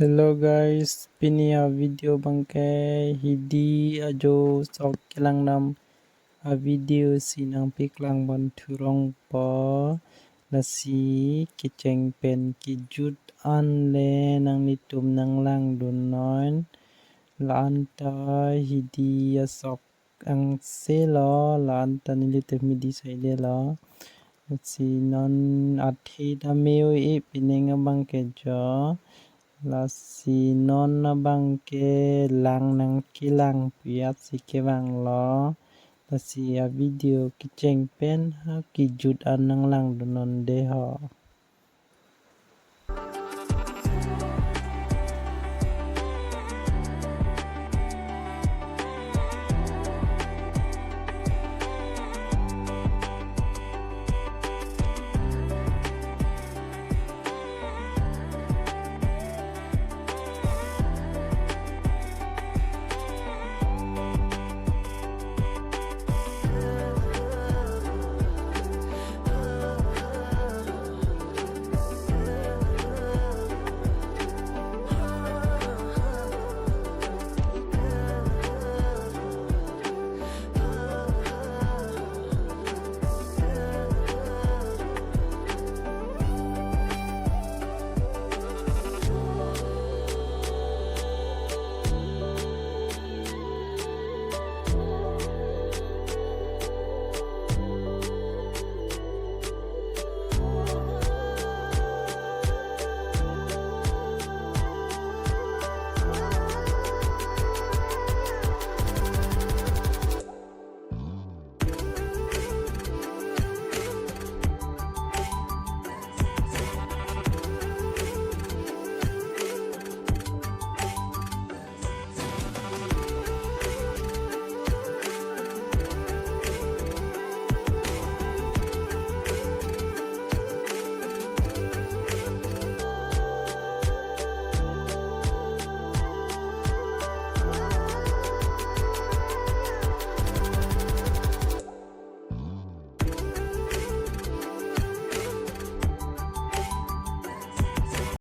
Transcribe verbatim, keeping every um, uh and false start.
Hello guys, pini a video abangke hidi ajo sok kelang dam a video si nangpeklang pon thurong po. Lasi kecheng pen kejut an le nanglitum nanglangdun non. La-an ta hidi asok angse lo, la-an ta nelitum hidi saide lo. Lasi non athe ta me-o-e, pining abangke jo. Lasi non abangke lang nangkelang pu-at si kevang lo. Lasi a video kecheng pen ha kejut an nanglangdun non de ho.